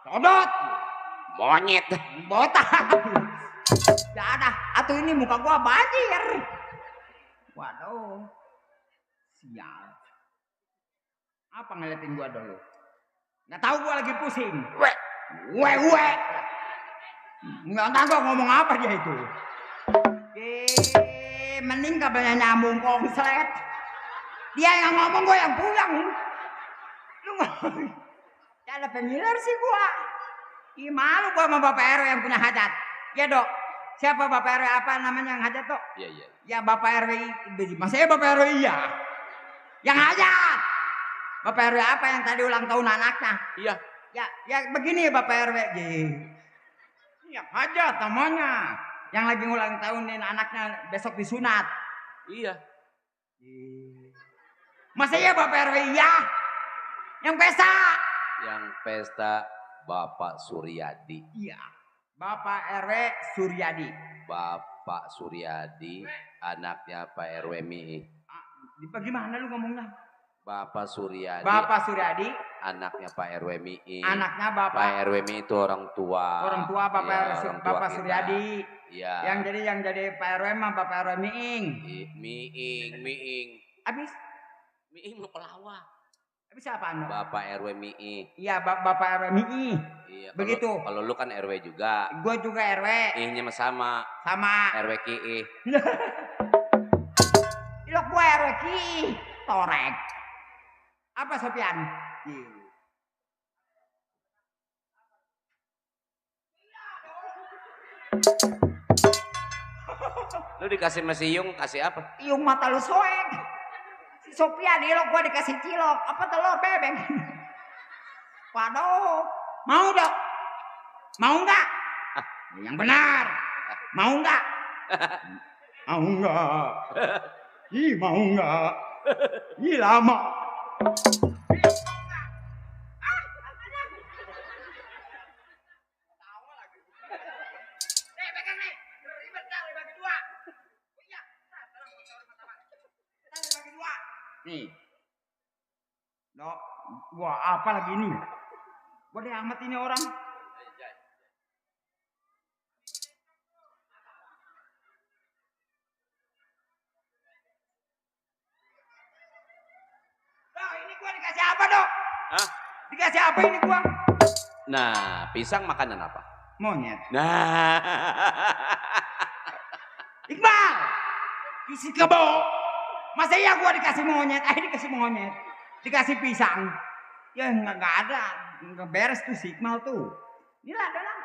Sodot. Monyet. Botak. Ya ada. Atuh ini muka gua banjir. Waduh. Sial. Apa ngeliatin gua dulu? Nggak tahu gua lagi pusing. We. Nggak tahu gua ngomong apa dia itu. Mending kabelnya nyambung konslet. Dia yang ngomong, gua yang pulang. Lu ngomong. Ya ada pengiler sih gua. Ih malu gua sama Bapak RW yang punya hajat. Ya dok. Siapa Bapak RW apa namanya yang hajat dok? Iya. Ya Bapak RW. Maksudnya Bapak RW iya. Yang hajat. Bapak RW apa yang tadi ulang tahun anaknya? Iya. Ya begini Bapak RW. Yang hajat namanya. Yang lagi ulang tahunin anaknya besok disunat. Iya. Masa iya Bapak RW iya? Yang pesta? Yang pesta Bapak Suryadi. Iya. Bapak RW Suryadi. Bapak Suryadi, anaknya Pak RW Mi. Bagaimana lu ngomongnya? Bapak Suryadi. Bapak Suryadi. Anaknya Pak RW Mi. Anaknya Bapak. Pak RW Mi itu orang tua. Orang tua Bapak ya, orang tua Bapak kita. Suryadi. Iya. Yang jadi Pak RW mah Bapak RW Miing. Miing. Habis? Miing lu pelawak. Habis apaan? Bapak RW Miing. Iya, Bapak RW Miing. Iya. Begitu. Kalau lu kan RW juga. Gua juga RW. Ih-nya sama. Sama. RW KI. Ilok gua RW KI. Torek. Apa Sopian? Lu dikasih masih Yung, kasih apa? Yung mata lu soek. Si Sopian ilok gua dikasih cilok. Apa telur bebek? Waduh. Mau dok? Mau nggak? Yang benar. Mau nggak? Mau nggak? Ih mau nggak? Ih lama. Nih. No, gua apa lagi ini? Gua deh amat ini orang. Nah, ini gua dikasih apa, Dok? Hah? Dikasih apa ini gua? Nah, pisang makanan apa? Monyet. Nah. Iqbal. Isi kebo. Masa iya gua dikasih monyet? Dikasih monyet. Dikasih pisang. Ya nggak ada. Nggak beres tuh si Iqbal tuh. Inilah ada lah.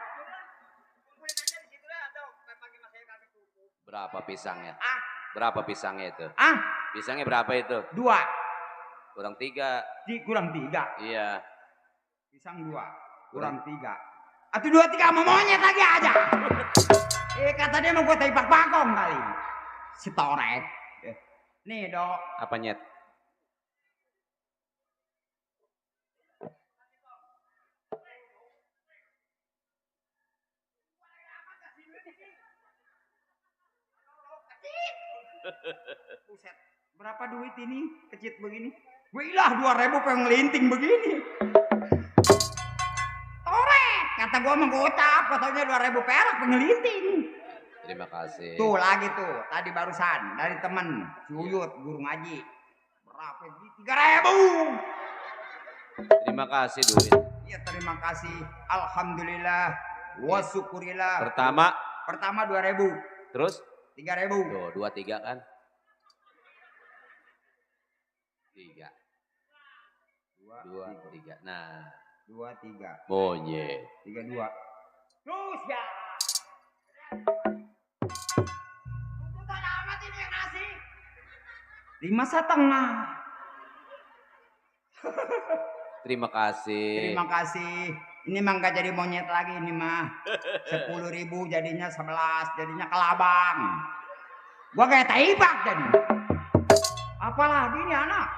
Berapa pisangnya? Berapa pisangnya itu? Pisangnya berapa itu? 2. Kurang 3. Kurang 3. Iya. Pisang 2. Kurang 3. Atau 2, 3 sama monyet lagi aja. Kata dia mau gua tembak bakong kali. Si torek. Nih dok. Apa nyet? Buset. Berapa duit ini? Kecil begini. Wih lah 2.000 pengen ngelinting begini. Torek. Kata gua mau gocap. Katanya 2.000 perak pengen ngelinting. Terima kasih. Tuh lagi tuh. Tadi barusan. Dari temen. Si Uyut. Guru ngaji. Berapa? 3.000. Terima kasih duit. Iya terima kasih. Alhamdulillah. Wa syukurillah. Pertama 2.000. Terus? 3.000. Tuh 2, 3 kan? 3. 2, 3. Nah. 2, 3. Monyet. 3, 2. Terus ya. Tuntutan amat ini yang ngasih. 5,5. Terima kasih. Terima kasih. Ini mah nggak jadi monyet lagi ini mah. 10.000 jadinya 11, jadinya kelabang. Gua kayak taibak jadi. Apalagi ini anak.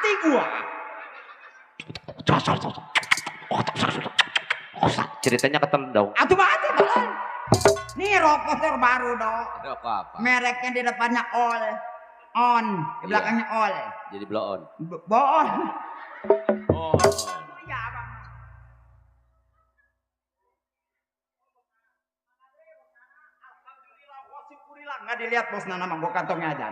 hati gua. Ceritanya ketendang. Atuh mati tolong. Nih rokok terbaru dong. Rokok apa? Mereknya di depannya on, di belakangnya all. Jadi blow on. Boon. Oh. Iya bang. Alhamdulillah, syukurillah. Nggak dilihat bos nama gua kantongnya aja.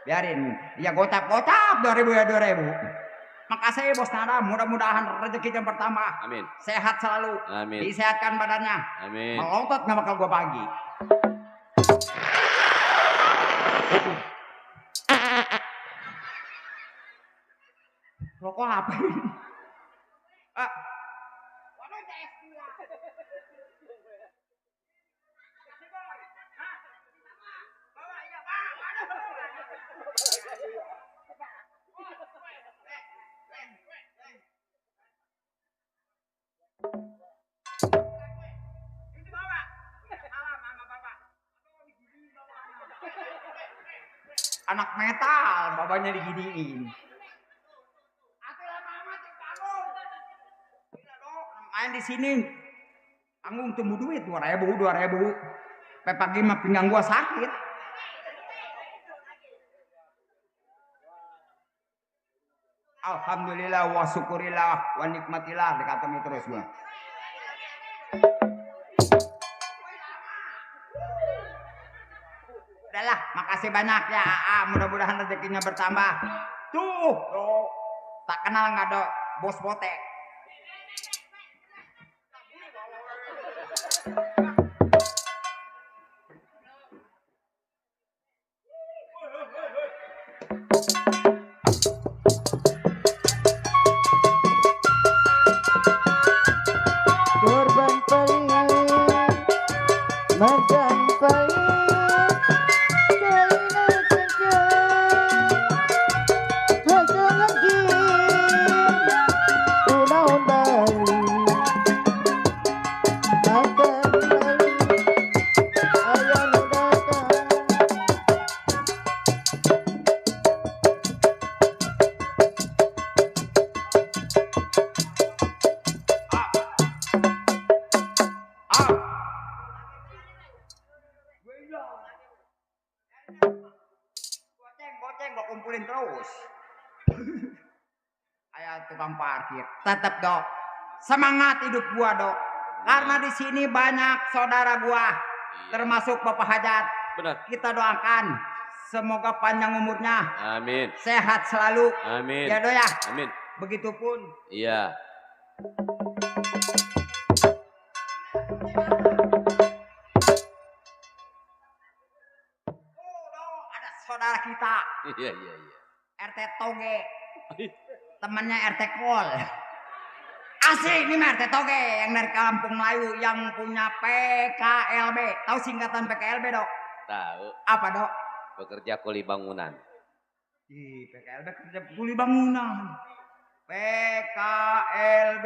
Biarin. Ya gocap 2000 ya 2000. Makasih bos Nada, mudah-mudahan rezekinya bertambah. Amin. Sehat selalu. Amin. Disehatkan badannya. Amin. Melotot nggak bakal gua pagi. Rokok apa ini? Anak metal, babanya diginiin. Main di sini, tanggung temu duit 2000. Pagi mah pinggang gua sakit. Alhamdulillah wa syukurillah wa nikmatillah dikatakan terus gua. Udahlah, makasih banyak ya AA, mudah-mudahan rezekinya bertambah. Tuh, tak kenal nggak ada bos botek. Korban paling makan paling kelina kencang hasil lagi unau bali makan paling ayam datang. Goceng gua kumpulin terus. Ayah tukang parkir, tetap dok. Semangat hidup gua dok. Karena di sini banyak saudara gua, termasuk Bapak Hajat. Benar. Kita doakan semoga panjang umurnya, Amin. sehat selalu. Amin. Ya dok ya. Amin. Begitupun. Iya. Ada saudara kita, Iya. RT Toge, temannya RT Kol. Asli ini mah RT Toge yang dari Kampung Melayu yang punya PKLB. Tahu singkatan PKLB dok? Tahu. Apa dok? Pekerja kuli bangunan. Di PKLB kerja kuli bangunan. PKLB.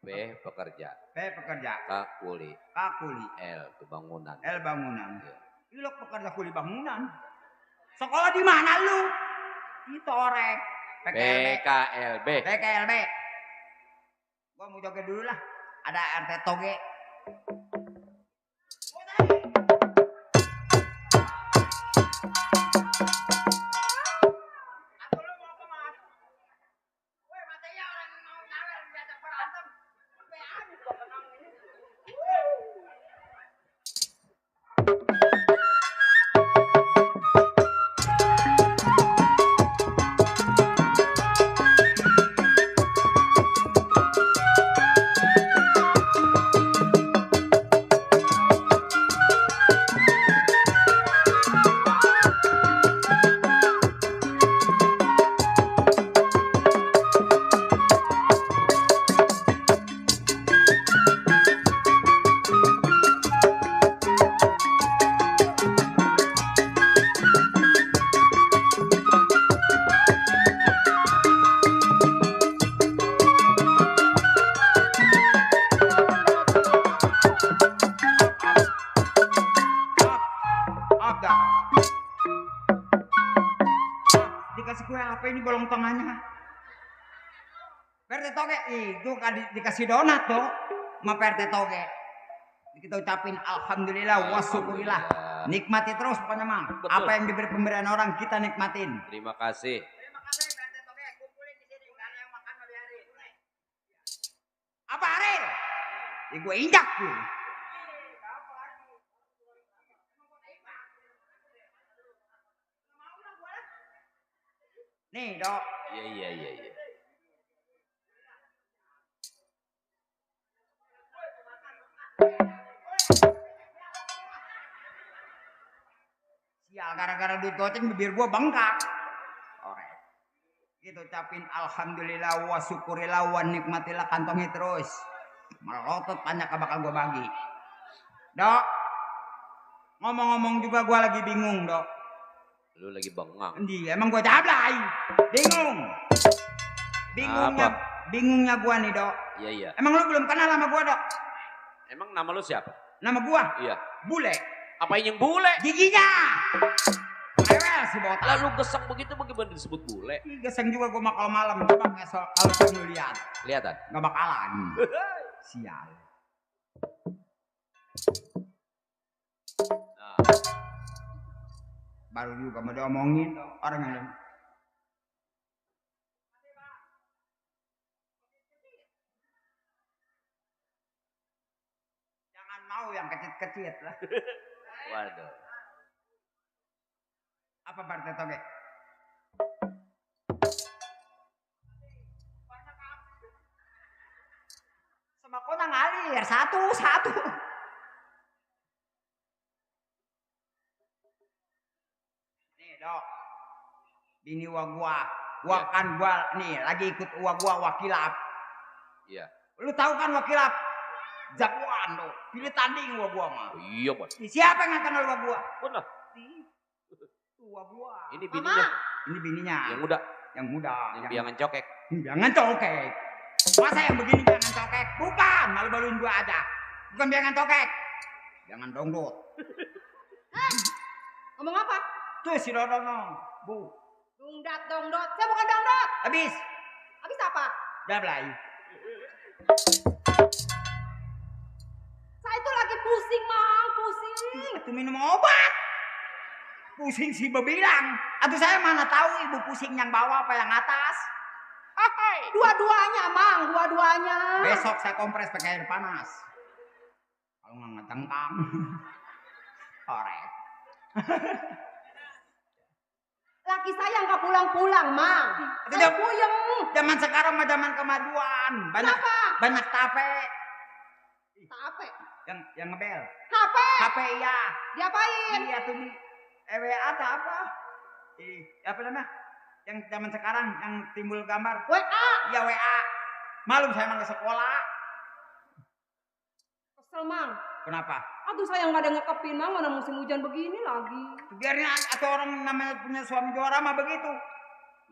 P pekerja. P pekerja. K kuli. K kuli. L itu bangunan. L bangunan. Iya. Ilok pekerja kuli bangunan. Sekolah di mana lu? Itu orek. PKLB. PKLB. Gua mau joget dulu lah. Ada RT Toge. Kenapa ini bolong tengahnya? PRT Toge itu dikasih donat tuh sama PRT Toge. Kita ucapin alhamdulillah wa syukurillah. Nikmati terus pokoknya Mang. Betul. Apa yang diberi pemberian orang kita nikmatin. Terima kasih. Terima kasih PRT Toge, kumpulin di sini enggak ada yang makan mau biarin. Apa Aril? Gue injak tuh. Nih, Dok. Iya. Ya gara-gara duit goceng bibir gua bengkak. Oke. Gitu ucapin alhamdulillah wa syukurillah wa nikmatillah kantongi terus. Melotot banyak bakal gua bagi. Dok. Ngomong-ngomong juga gua lagi bingung, Dok. Lu lagi bengong. Emang gua jablay. Bingung. Bingungnya gua nih, Dok. Iya. Emang lu belum kenal sama gua, Dok? Emang nama lu siapa? Nama gua? Iya. Bule. Apa yang bule? Giginya. Rewel si botak. Lalu geseng begitu bagaimana disebut bule? Geseng juga gua mah kalau malam. Coba kalau lu lihat. Kelihatan? Gak bakalan. Sial. Nah. Baru juga mau diomongin orang yang jangan mau yang kecil-kecil lah. Waduh. Apa Partai Toge? Sembako ngalir satu. Nih, Dok. Bini gua kan nih lagi ikut gua wakilap. Iya. Lu tahu kan wakilap? Jagoan lo, pilih tanding gua mah. Iya, Bos. Siapa yang kenal gua? Benar. Gua. Ini bininya. Ini bininya. Yang muda. Yang muda. Yang biangan cokek. Biangan cokek. Masa yang begini biangan cokek? Bukan, malu-maluin gua aja. Bukan biangan cokek. Jangan dongdot. Ngomong apa? Tuh si Dodono, Bu. Dongdot. Saya bukan dongdot. Habis apa? Jablay. Saya itu lagi pusing, Mang. Pusing. Itu minum obat. Pusing si bebilang. Atau saya mana tahu ibu pusing yang bawah apa yang atas. Dua-duanya, Mang. Dua-duanya. Besok saya kompres pakai air panas. Kalau nggak ngecengkang. Korek. Laki saya nggak pulang-pulang, Mang. Saya puyeng. Zaman sekarang mah zaman kemajuan. Banyak tape. Tape? Yang ngebel. HP iya. Diapain? Iya tuh nih. WA atau apa? Apa namanya? Yang zaman sekarang yang timbul gambar. WA. Iya WA. Malum saya emang ke sekolah. Kesel, Mang. Kenapa? Aduh saya nggak ada ngekepin, Mang. Mana musim hujan begini lagi. Biarin aja, atau orang namanya punya suami juara mah begitu.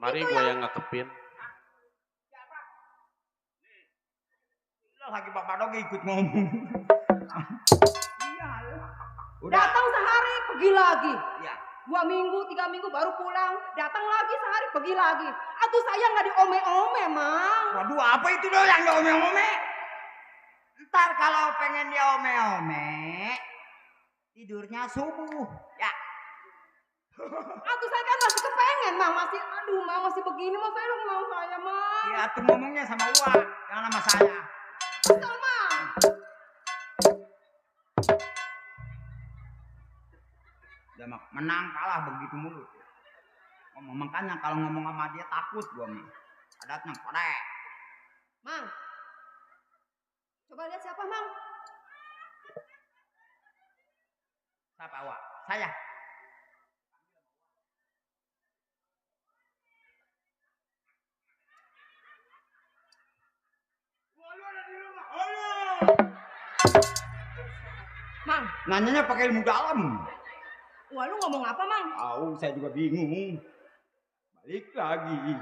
Mari gue yang ngekepin. Siapa? Lagi Bapak Dogi ikut ngomong. Iya. Datang sehari, pergi lagi. Iya. 2 minggu, 3 minggu baru pulang. Datang lagi sehari, pergi lagi. Atuh saya nggak diome-ome, Mang. Waduh, apa itu dong yang diome-ome? Ntar kalau pengen diome-ome, tidurnya subuh. Ya. Atuh saya kan masih kepengen, Mang. Mang masih begini, Mang. Saya mau saya, Mang. Iya, tuh ngomongnya sama gua, jangan sama saya. Betul, Mang. Dia menang kalah begitu mulu. Makanya kalau ngomong sama dia takut gua mah. Adatnya kodek. Mang. Coba lihat siapa, Mang. Siapa Wak? Saya. Mang. Nanyanya pakai ilmu dalam. Wah, lu ngomong apa, Mang? Tahu, saya juga bingung. Balik lagi.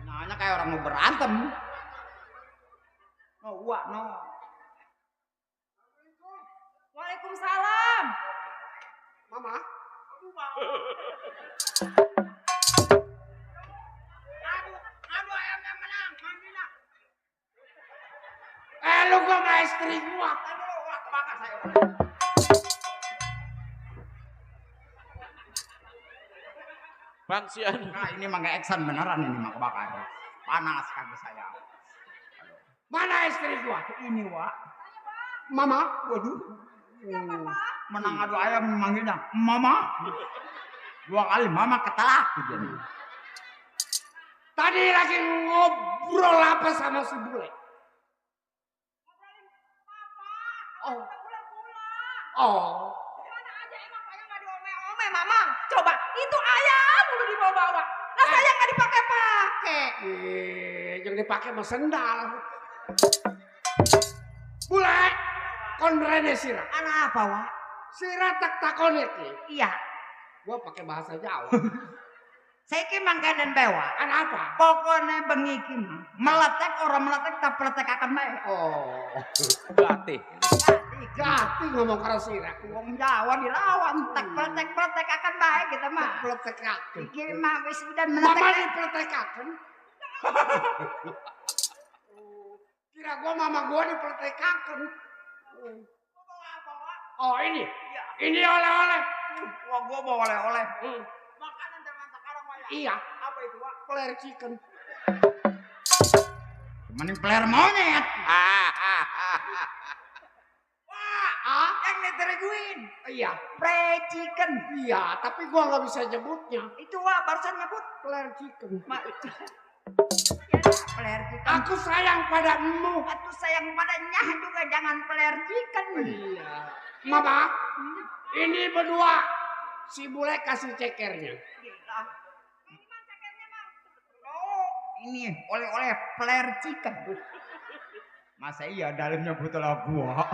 Nanya kayak orang mau berantem. No, Wak, no. Mama. Aduh ayamnya menang, mandilah. Lu gua sama istri gua. Aduh, wah kebakar saya. Bang Sian. Nah ini mah nggak action beneran ini mah kebakar. Panas kaki saya. Mana istri gua? Ini Wak. Mama. Waduh. Ya, Papa. Menang adu ayam memanggilnya Mama. 2 kali Mama ketelak jadi. Tadi lagi ngobrol apa sama si bule? Oh. Oh. Mana aja emang saya nggak diome-ome, Mama. Coba, itu ayam udah dibawa-bawa. Lah saya nggak dipakai-pakai. Yang dipakai mah sendal. Bule, kon rene sira. Ana apa Wak? Sira tak takon iki. Iya. Gua pakai bahasa Jawa. Saya ki mangkanen bewa. Ana apa? Pokoknya bengi ki mah meletek orang meletek tak peletek akan bae. Oh. Latih. Gati ngomong karo sira. Wong Jawa dilawan tak peletek akan bae kita mah. Pletekaken. Iki mah wis udah Mama meletek. ini pletekaken. Kira gua mama gua dipletekaken. Oh ini. Ini oleh-oleh. Wah gua bawa oleh-oleh. Makanan zaman sekarang mah ya. Iya. Apa itu Wak? Player chicken. Mending player monyet. Ah? Yang ditereguin. Iya. Fried chicken. Iya, tapi gua nggak bisa nyebutnya. Itu Wak barusan nyebut. Player chicken. Ya, player chicken. Aku sayang padamu. Atuh sayang padanya juga jangan player chicken. Iya. Mama, ini berdua si bule kasih cekernya. Gila. Oh, ini oleh-oleh player chicken. Masa iya dalamnya botol gua.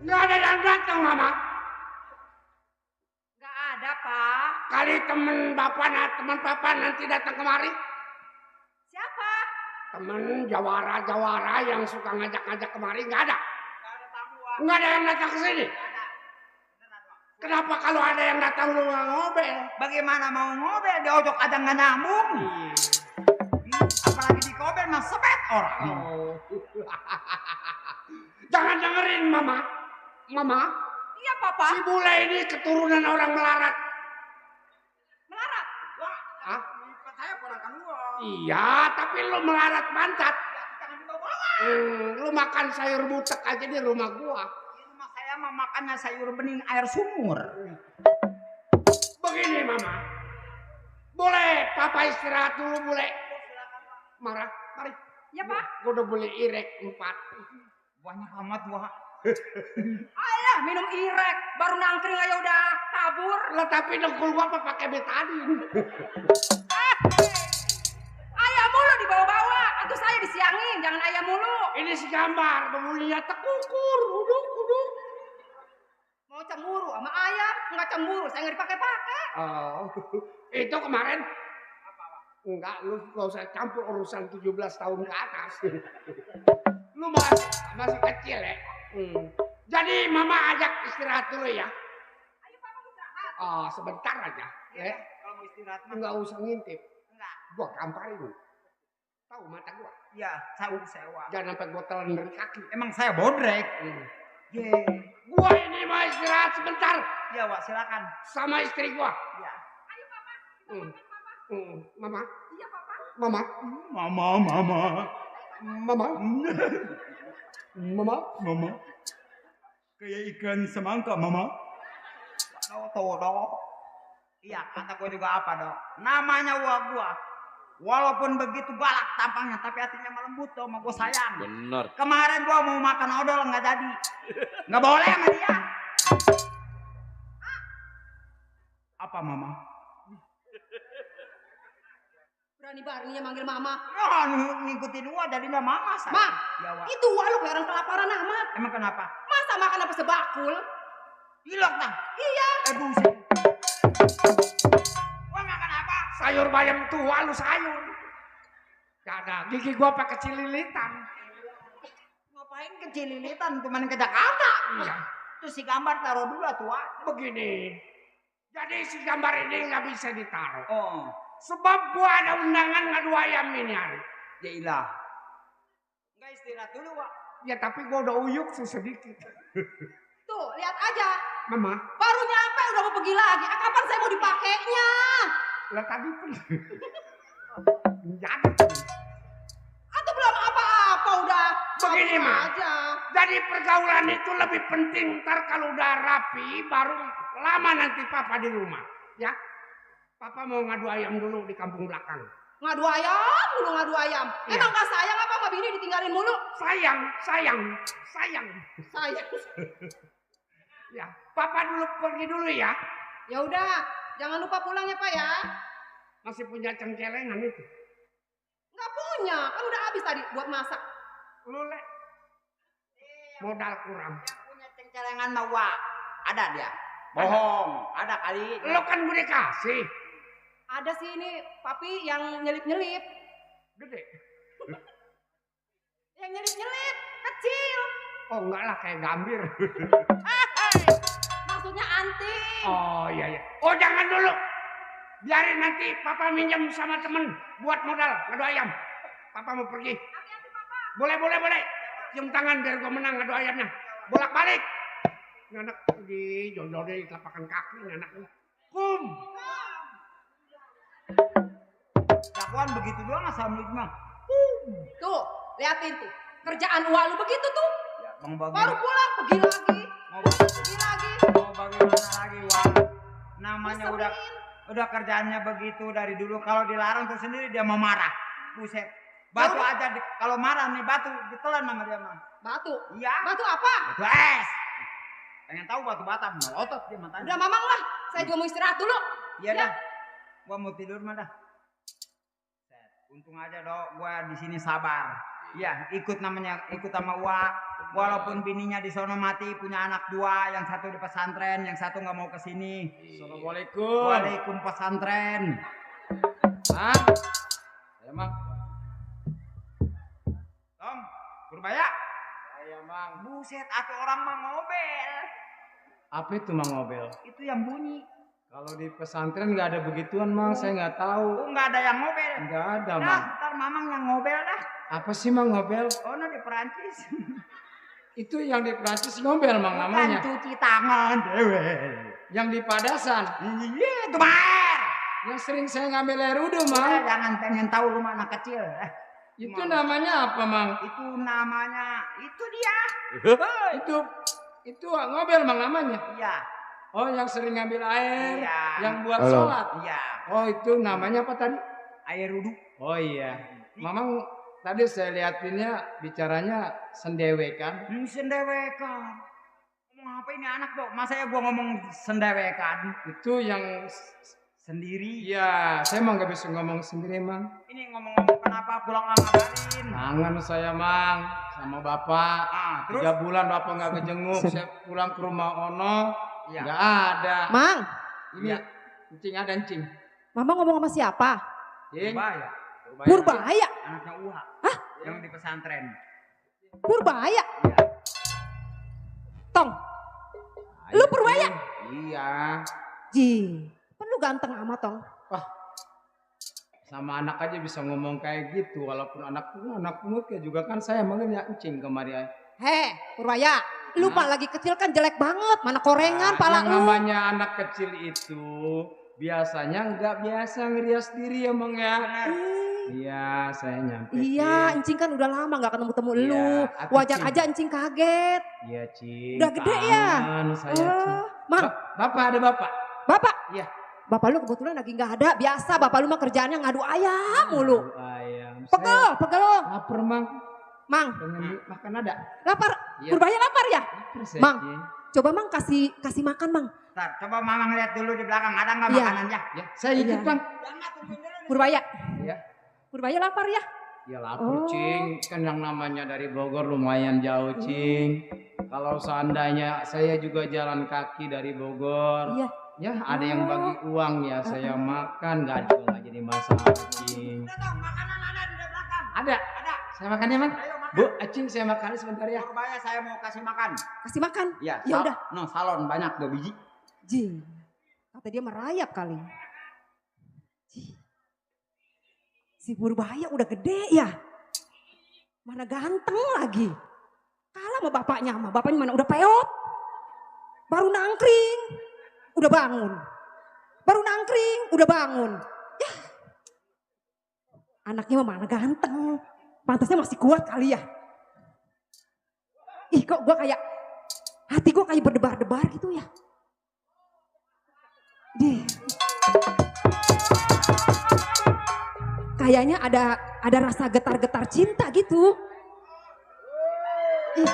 Nggak ada yang datang, Mama. Nggak ada, Pak. Kali teman papa nanti datang kemari. Siapa? Temen jawara yang suka ngajak-ngajak kemari nggak ada. Enggak ada tamu, Wak. Nggak ada yang datang ke sini. Kenapa kalau ada yang datang lu nggak ngobel? Bagaimana mau ngobel di ojok aja nggak nyambung. Apalagi di kobel mah sebet orang. Oh. Jangan dengerin Mama. Mama, Iya, Papa. si bule ini keturunan orang melarat. Melarat. Wah, Hah? saya ponakan gua. Iya, tapi lu melarat pantat. Jangan dibawa. Lu makan sayur butek aja di rumah gua. Ini mah saya mah makannya sayur bening air sumur. Begini Mama. Boleh Papa istirahat dulu boleh. Marah, mari. Ya, Pak. Gua udah beli irek 4. Banyak amat Wak. Alah, minum irek. Baru nangkring aja udah kabur. Lah tapi dengkul gua apa pakai betadin. Ayam mulu dibawa-bawa. Atau saya disiangin. Jangan ayam mulu. Ini si gambar, bumbunya tekukur, uduk. Mau cemburu sama ayam. Nggak cemburu. Saya nggak dipakai-pakai. Oh, itu kemarin. Enggak, lu gak usah campur urusan 17 tahun ke atas. Lu masih kecil ya. Jadi Mama ajak istirahat dulu ya. Ayo, Papa istirahat. Oh, sebentar aja. Ya. Kalau mau istirahat mah Enggak usah ngintip. enggak. Gua gamparin. Tahu mata gua. Iya, saya sewa. Jangan sampai gua telan dari kaki. Emang saya bodrek. Ye. Gua ini mau istirahat sebentar Iya, Wak, silakan. sama istri gua. Iya. Ayo, Papa. Mama, Iya, Papa. Mama, Mama. Kayak ikan semangka, Mama. Tahu. Iya, kata gue juga apa, Dok? Namanya gua. Walaupun begitu galak tampangnya, tapi hatinya lembut tuh sama gue sayang. Bener. Kemarin gua mau makan odol nggak jadi. Nggak boleh sama dia. Apa, Mama? Berani barninya manggil Mama. Ya, ngikutin gua jadinya Mama saya. Ma, Ya, Wak. itu Wak lu kayak orang kelaparan amat. Emang kenapa? Masa makan apa sebakul? Hilok dah. Iya. Buset. Gua makan apa? sayur bayam tua lu sayur. Gak ada, gigi gua pakai cililitan. Ngapain ke Cililitan? Cuman ke Jakarta. Iya. Itu si gambar taruh dulu tua. Begini. Jadi si gambar ini nggak bisa ditaruh. Oh. Sebab gua ada undangan ngadu ayam ini hari. Ya ilah. Enggak istirahat dulu, Wak. Ya tapi gua udah uyuk sedikit. Tuh, lihat aja. Mama. Baru nyampe udah mau pergi lagi. Kapan saya mau dipakainya? Lah tadi pun. Jadi. Atau belum apa-apa udah. Begini, Sama Ma. aja. Jadi pergaulan itu lebih penting. Ntar kalau udah rapi, baru lama nanti papa di rumah. Ya. Papa mau ngadu ayam dulu di kampung belakang. Ngadu ayam, mulu ngadu ayam. Iya. Emang gak sayang apa sama bini ditinggalin mulu? Sayang. Sayang. Ya, papa dulu pergi dulu ya. Ya udah, jangan lupa pulang ya Pak ya. Masih punya cengcelengan itu. Nggak punya, kan udah habis tadi buat masak. Lu Le. Modal kurang. Yang punya cengcelengan mah Wak. Ada dia. Bohong. Ada kali. Lo kan gue dikasih. Ada sih ini papi yang nyelip-nyelip. Gede. Yang nyelip-nyelip, kecil. Oh enggak lah, kayak gambir. Maksudnya anting. Oh iya. Oh jangan dulu. Biarin nanti papa minjem sama temen buat modal ngadu ayam. Papa mau pergi. Hati-hati Papa. Boleh. Cium tangan biar gue menang ngadu ayamnya. Bolak-balik. Ini anak di jodol di telapakan kaki ini anaknya. Kum. Dakwaan begitu doang assalamualaikum. Tuh, liatin tuh. Kerjaan uang lu begitu tuh. Ya, Bang Bagi. Baru pulang, pergi lagi. Pergi lagi. Mau bagaimana lagi, Wak? Namanya Ngeselin. udah kerjaannya begitu dari dulu. Kalau dilarang tuh sendiri dia mau marah. Buset. Batu aja kalau marah nih batu ditelan sama dia mah. Batu. Iya. Batu apa? Batu es. Pengen tahu batu batam, otot dia matanya. Udah mamang lah. Saya juga mau istirahat dulu. Iya dah. Gua mau tidur mah dah. Untung aja dong gua di sini sabar. Iya, ikut sama Wak. Walaupun bininya di sono mati, punya anak dua, yang satu di pesantren, yang satu nggak mau kesini. Assalamualaikum. Waalaikum pesantren. Hah? Emang? Tom, Purbaya. Saya Mang. Buset, atau orang mah ngobel. Apa itu Mang Ngobel? Itu yang bunyi. Kalau di pesantren nggak ada begituan Mang, saya nggak tahu. Oh, nggak ada yang ngobel. Nggak ada Dah, Mang. ntar mamang yang ngobel dah. Apa sih Mang Ngobel? Oh, no, di Perancis. Itu yang di Prancis Ngobel Mang namanya. Bukan cuci tangan, dewe. Yang di Padasan. Iya, itu mah. Yang sering saya ngambil air wudhu Eh, Mang. jangan pengen tahu rumah anak kecil. Itu namanya apa Mang? Itu namanya, itu dia. Itu Ngobel Mang namanya. Iya. Oh yang sering ngambil air, Iya. yang buat Halo. sholat. Iya. Oh itu namanya apa tadi? Air wudhu. Oh iya. Mamang tadi saya liatinnya bicaranya sendewekan. Sendewekan. Ngomong apa ini anak dok? Masa ya gua ngomong sendewekan? Itu yang Sendiri. iya, saya emang gak bisa ngomong sendiri Mang. Ini ngomong-ngomong kenapa pulang nggak ngabarin? Kangen saya Mang sama Bapak. Ah, terus? 3 bulan Bapak nggak kejenguk. Saya pulang ke rumah Ono, Iya. nggak ada. Mang, Ini encing ada encing. Mama ngomong sama siapa? Cing. Purbaya. Purbaya. Anaknya Uha. Hah? Yang di pesantren. Purbaya. Iya. Tong, lu Purbaya? Iya. Ji, kan lu ganteng amat Tong. Sama anak aja bisa ngomong kayak gitu. Walaupun anak pungut ya juga kan saya manggilnya encing kemarin. Heh, Purbaya, lu pak lagi kecil kan jelek banget. Mana korengan pala yang lu. namanya anak kecil itu biasanya nggak biasa ngerias diri ya Mang ya. Iya, saya nyampe. Iya, encing kan udah lama gak ketemu-temu Iya, lu. aku Wajar Cing. aja encing kaget. Iya, Cing. Udah gede ya? Kangen saya, Cing. Mang, Bapak ada Bapak. bapak. Iya. Bapak lu kebetulan lagi gak ada. Biasa bapak lu mah kerjaannya ngadu ayam mulu. Ayam. Pegel lu. Lapar, Mang. Mang, Pengen makan ada. lapar. Iya. Purbaya lapar ya? Lapar saya, Mang. Cing. Coba Mang kasih makan Mang. Ntar, coba mama ngeliat dulu di belakang ada nggak Iya. makanannya? Ya, saya ikut, Iya. Bang. Purbaya. Iya. Purbaya lapar ya? Ya lapar, Oh. Cing. Kan yang namanya dari Bogor lumayan jauh, Cing. Kalau seandainya saya juga jalan kaki dari Bogor. Iya. Ya, ada yang bagi uang ya, saya makan. Nggak jadi masalah, Cing. Udah dong, makanan ada di belakang. Ada. Ada. Saya makannya, Mang. Ayo makan. Bu, Acing saya makan sebentar ya. Purbaya saya mau kasih makan. Kasih makan. Iya. Ya udah. No, salon banyak 2 biji. Ji, kata dia merayap kali. Ji. Si Purbaya udah gede ya. Mana ganteng lagi. Kalah sama bapaknya mana udah peot. Baru nangkring, udah bangun. Baru nangkring, udah bangun. Ya. Anaknya mana ganteng. Pantasnya masih kuat kali ya. Ih kok gue kayak, hati gue kayak berdebar-debar gitu ya. Kayaknya ada rasa getar-getar cinta gitu. Ih.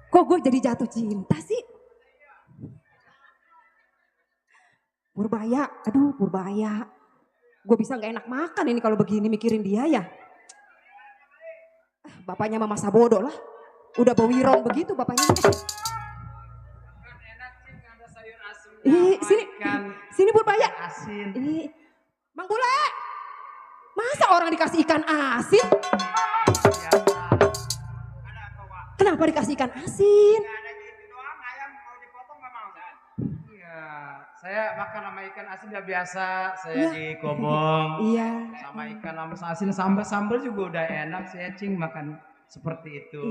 Kok gue jadi jatuh cinta sih? Purbaya, aduh Purbaya. Gue bisa gak enak makan ini kalau begini mikirin dia ya. Bapaknya mah masa bodoh lah. Udah bawirong begitu bapaknya. Sini Purbaya. Asin. Mang Bule. Masa orang dikasih ikan asin? Kenapa dikasih ikan asin? Ada gitu doang, ayam mau dipotong nggak mau. Iya, saya makan sama ikan asin udah biasa. Saya Iya. di Kobong. Iya. Sama ikan sama asin sambal juga udah enak. Saya Cing makan seperti itu.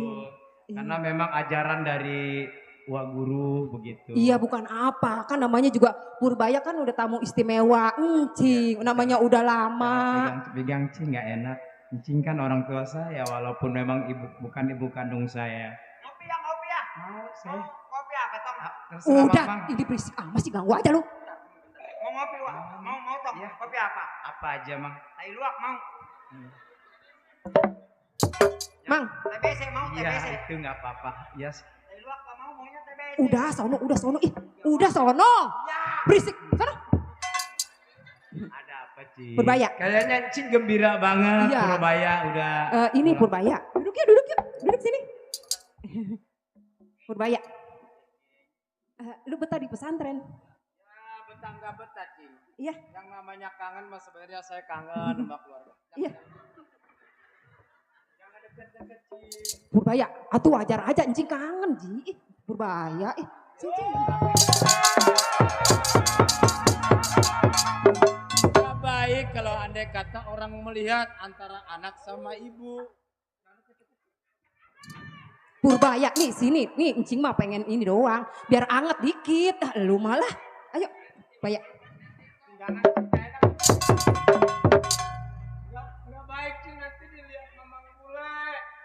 Iya. Karena memang ajaran dari Wak Guru begitu. Iya bukan apa, kan namanya juga Purbaya kan udah tamu istimewa. Cing, namanya udah lama. Pegang Cing nggak enak. Cing kan orang tua saya walaupun memang bukan ibu kandung saya. Ngopi ya. Mau saya. Kopi apa tong? Terserah Udah, Bang. ini berisik masih ganggu aja lu. Mau ngopi Wak? Mau tong? Iya. Kopi apa? Apa aja Mang? Tai luwak mau. Mang, TBC mau Iya TBC. itu nggak apa-apa. Yes. Tai luwak gak mau, maunya TBC. udah sono. Udah sono. Ya. Berisik, sono. Ada apa Cing? Purbaya. Kayaknya Cing gembira banget. Iya. Purbaya udah. Ini pulang. Purbaya. Duduk yuk. Duduk sini. Purbaya. Lu betah di pesantren? Ya betah nggak betah Cing. Iya. Yang namanya kangen mas sebenarnya saya kangen sama keluarga. Iya. Jangan deket-deket Cing. Purbaya, atuh wajar aja encing kangen Ji. Purbaya, Cing. Gak baik kalau andai kata orang melihat antara anak sama ibu. Purbaya nih sini, nih encing mah pengen ini doang, biar anget dikit. Lu malah, ayo, Purbaya. Jangan Gak baik Cing nanti dilihat Mamang Bule.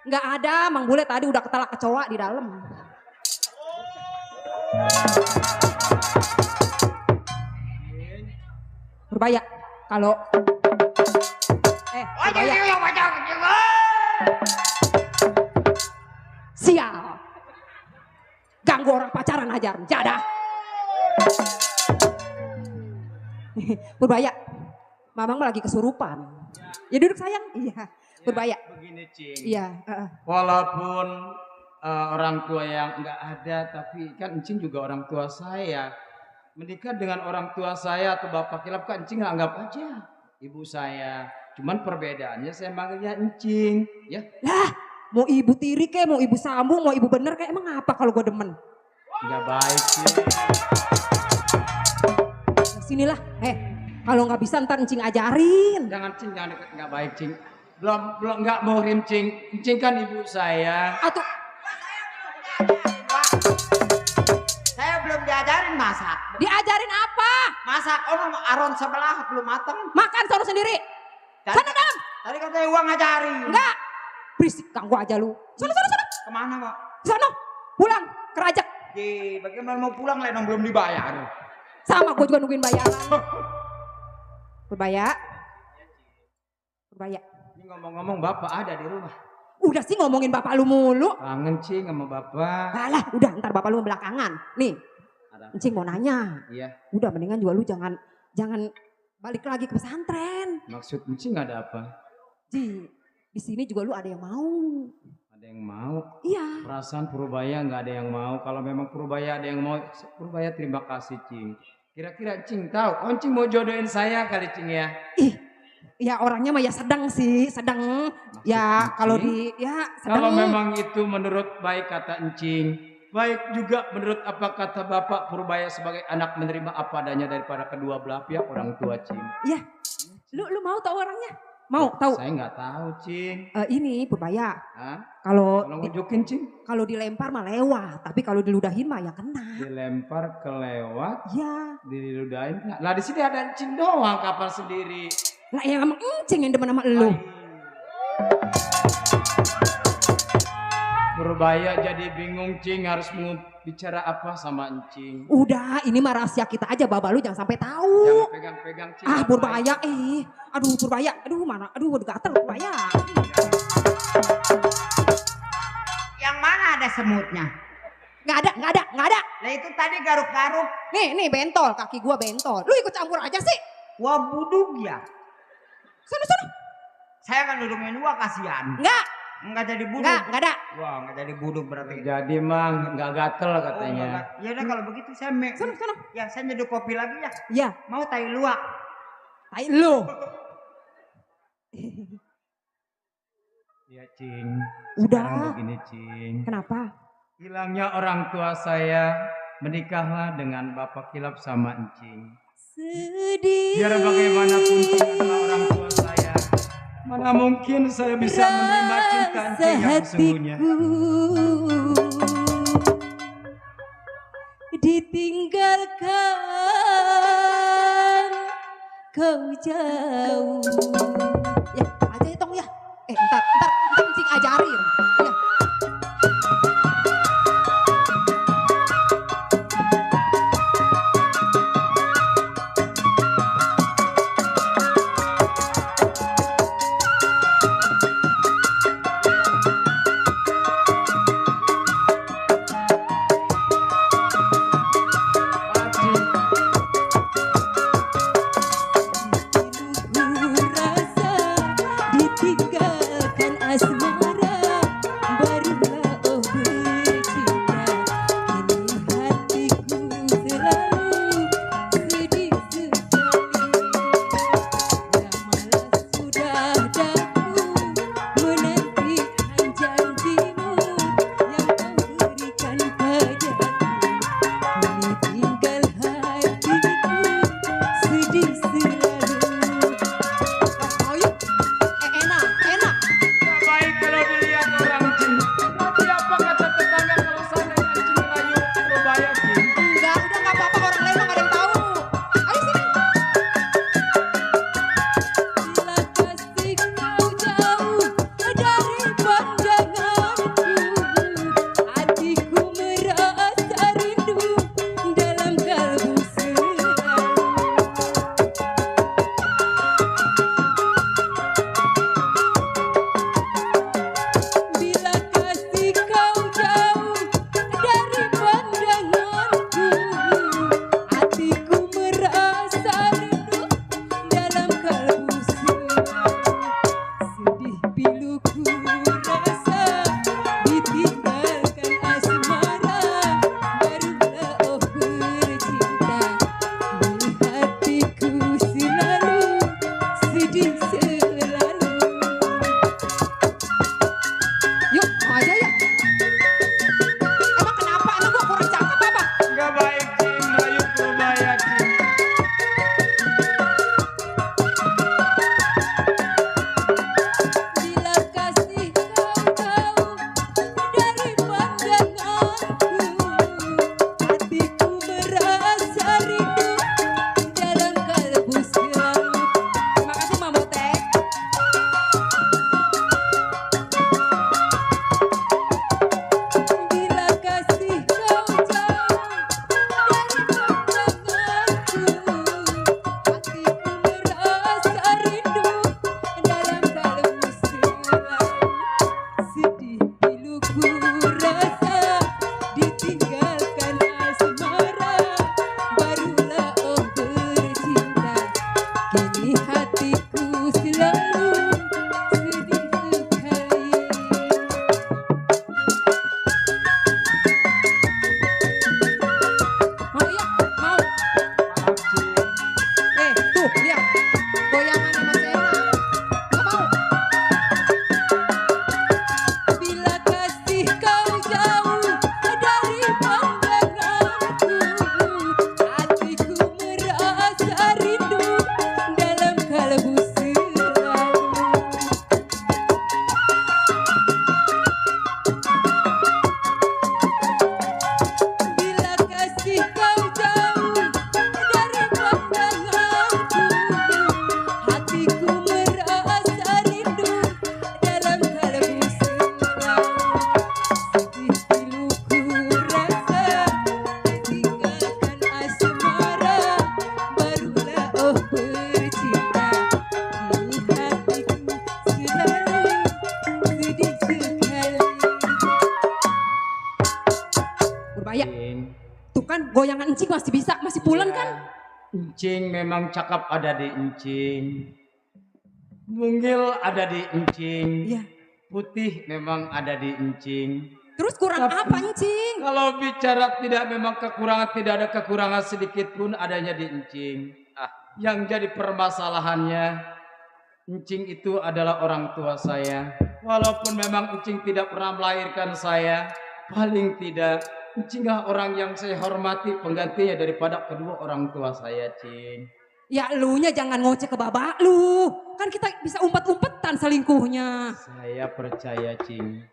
Nggak ada, Mang Bule tadi udah ketelak kecoa di dalam. Purbaya, kalau Purbaya, sial. Ganggu orang pacaran aja, jadah. Purbaya, Mamang mah lagi kesurupan. Ya duduk sayang, iya. Purbaya, Begini Cing. iya. Walaupun orang tua yang nggak ada, tapi kan Encing juga orang tua saya. Menikah dengan orang tua saya atau bapak kilap kan Encing anggap aja ibu saya. Cuman perbedaannya saya manggilnya Encing, ya. Lah, mau ibu tiri kek, mau ibu sambung, mau ibu bener kek, emang apa kalau gue demen? Nggak baik sih. Nah, sinilah, kalau nggak bisa ntar Encing ajarin. Jangan Cing, jangan deket, nggak baik Cing. Belum nggak mau rim Cing. Encing kan ibu saya. Atuh, Saya belum diajarin masak. diajarin apa? Masak, aron sebelah belum mateng. Makan sono sendiri. Tadi, Sana dalam. tadi katanya uang ngajarin. Enggak. Berisik ganggu aja lu. Sono. Kemana Pak? Sono. Pulang, kerajak. Bagaimana mau pulang Lenong belum dibayar. Sama gue juga nungguin bayaran. Purbaya. Ini ngomong-ngomong bapak ada di rumah. Udah sih ngomongin bapak lu mulu. Kangen Cing sama bapak. Alah, udah ntar bapak lu belakangan. Nih, Ada. Encing mau nanya. Iya. Udah mendingan juga lu jangan balik lagi ke pesantren. Maksud Encing ada apa? Di sini juga lu ada yang mau. Ada yang mau? Iya. Perasaan Purbaya nggak ada yang mau. Kalau memang Purbaya ada yang mau, Purbaya terima kasih Cing. Kira-kira Cing tahu, Cing mau jodohin saya kali Cing ya? Ih, Ya orangnya mah ya sedang sih, sedang. Ya kalau di ya sedang. Kalau memang itu menurut baik kata encing, baik juga menurut apa kata Bapak Purbaya sebagai anak menerima apa adanya daripada kedua belah pihak orang tua, Cing. Ya, lu mau tahu orangnya? Mau tahu? Saya nggak tahu, Cing. Ini Purbaya. Hah? Kalau Tolong nunjukin, Cing. kalau dilempar mah lewat, tapi kalau diludahin mah ya kena. Dilempar kelewat, Ya, diludahin. Lah di sini ada encing doang kapal sendiri. lah ya emang encing yang demen sama lu. Purbaya jadi bingung, Cing, harus mau bicara apa sama encing. Udah, ini mah rahasia kita aja, Baba lu jangan sampai tahu. Jangan pegang-pegang, Cing. Ah, Purbaya, aduh Purbaya, aduh mana, aduh udah gatel Purbaya. Yang mana ada semutnya? Nggak ada. Lah itu tadi garuk-garuk. Nih bentol, kaki gua bentol. Lu ikut campur aja sih. Wah buduk ya. Sana. Saya kan duduknya dua kasihan. Enggak jadi buduk. Nggak ada. Wah enggak jadi buduk berarti. Jadi mang nggak gatel katanya. Ya udah kalau begitu saya Sana. Ya saya nyeduh kopi lagi ya. Ya, Mau tai luak. tai lu. Ya, Cing. Udah. Sekarang begini, Cing. Kenapa? Hilangnya orang tua saya, menikahlah dengan Bapak Kilap sama encing. Sedih. Biar bagaimanapun Cing adalah orang tua saya. Mana mungkin saya bisa menerima cinta encing yang sesungguhnya. Ditinggalkan kau jauh. Ya, aja tong ya. Ntar encing ajarin. Ya. Rasa Goyangan encing masih bisa, masih pulen Iya. kan? Encing memang cakep ada di encing. Mungil ada di encing. Iya. Putih memang ada di encing. Terus kurang Tapi- apa encing? Kalau bicara tidak memang kekurangan, tidak ada kekurangan sedikit pun adanya di encing. Yang jadi permasalahannya, encing itu adalah orang tua saya. Walaupun memang encing tidak pernah melahirkan saya, paling tidak encinglah orang yang saya hormati penggantinya daripada kedua orang tua saya, Cing. Ya elunya jangan ngoceh ke babak lu. Kan kita bisa umpet-umpetan selingkuhnya. Saya percaya, Cing.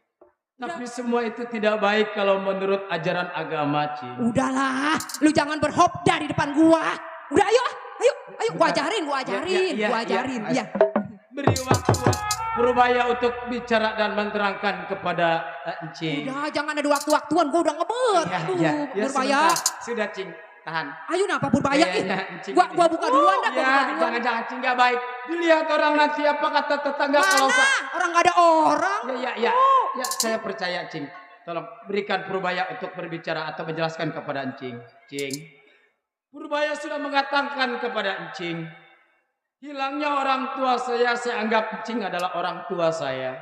Tapi semua itu tidak baik kalau menurut ajaran agama, Cing. Udahlah, lu jangan berhopda di depan gua. Udah ayo, ayo, gua ajarin, gua ajarin. Iya. Beri waktu Purbaya untuk bicara dan menerangkan kepada Encing. Udah, jangan ada waktu-waktuan, gua udah ngebet. Aduh, Purbaya. Sebentar. Sudah, Cing. Tahan. Ayo napa Purbaya? Kayaknya Encing ini. Gua buka duluan dah, gua Ya, buka duluan. jangan Cing, gak baik. Dilihat orang nanti apa kata tetangga kalau Mana? Orang gak ada orang. Ya, saya percaya, Cing. Tolong berikan Purbaya untuk berbicara atau menjelaskan kepada Encing. Cing. Purbaya sudah mengatakan kepada Encing, hilangnya orang tua saya anggap Encing adalah orang tua saya.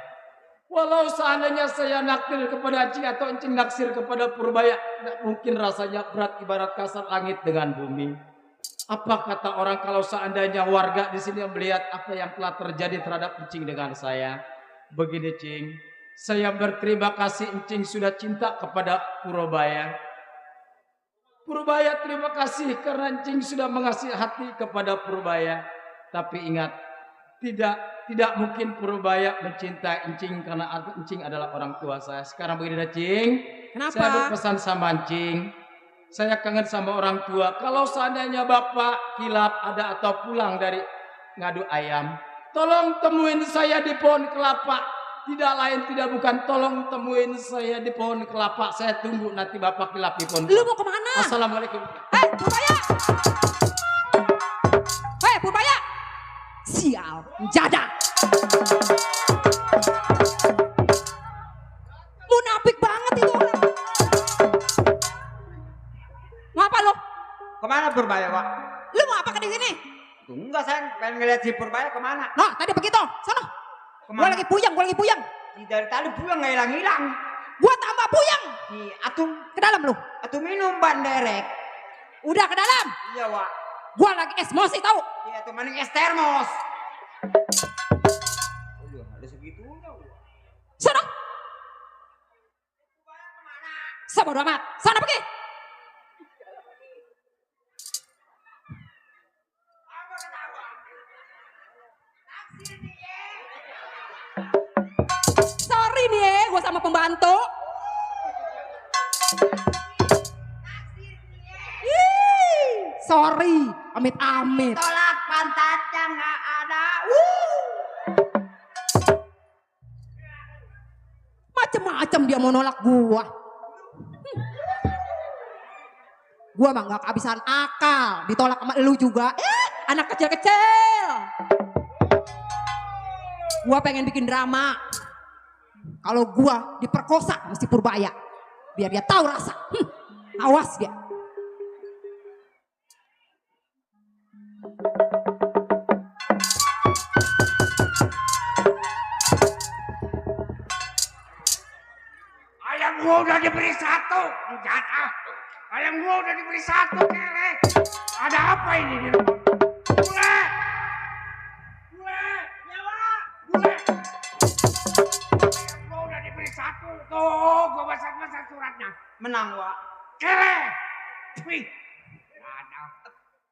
Walau seandainya saya naksir kepada Encing atau Encing naksir kepada Purbaya, tidak mungkin rasanya berat ibarat kasar langit dengan bumi. Apa kata orang kalau seandainya warga di sini melihat apa yang telah terjadi terhadap Encing dengan saya? Begini, Cing, saya berterima kasih Encing sudah cinta kepada Purbaya. Purbaya terima kasih karena Encing sudah mengasih hati kepada Purbaya. Tapi ingat, tidak mungkin Purbaya mencintai Encing karena Encing adalah orang tua saya. Sekarang begini dah, Cing. Kenapa? Saya berpesan sama Encing. Saya kangen sama orang tua. Kalau seandainya Bapak kilap ada atau pulang dari ngadu ayam, tolong temuin saya di pohon kelapa. Tidak lain tidak bukan, tolong temuin saya di pohon kelapa. Saya tunggu nanti Bapak kilap di pohon kelapa. Lu mau kemana? Assalamualaikum. Purbaya! Purbaya! Sial, jada! Munafik banget itu orang. Ngapa lo? Kemana Purbaya, Pak? Lu mau apa ke di sini? Enggak, saya pengen ngeliat si Purbaya kemana. Nah, tadi begitu. Sono. Gua lagi puyeng. Dari tadi pulang nggak hilang-hilang. Gua tambah puyeng. Si Atum, Ke dalam lu. Atum minum banderek. Udah ke dalam. Iya, Wak. Gua lagi emosi tahu. Iya, Atum maning es termos. Udah, ada segitunya, Wak. Sono. Sabodo amat. Sana pergi. Sorry nih ya, gue sama pembantu. Ih, sorry, amit-amit. Tolak pantatnya nggak ada. Macem-macem dia mau nolak gua. Gua mah nggak kehabisan akal, ditolak sama elu juga. Anak kecil-kecil. Gua pengen bikin drama. Kalau gua diperkosa sama si Purbaya, biar dia tahu rasa. Awas dia. Ayam gua udah diberi satu, jatah. Ayam gua udah diberi satu, kele. Ada apa ini di rumah? Bule! Ayam gua udah diberi satu. Tuh, gua baca-baca suratnya. Menang, Wak. Kele! Wih. Ada.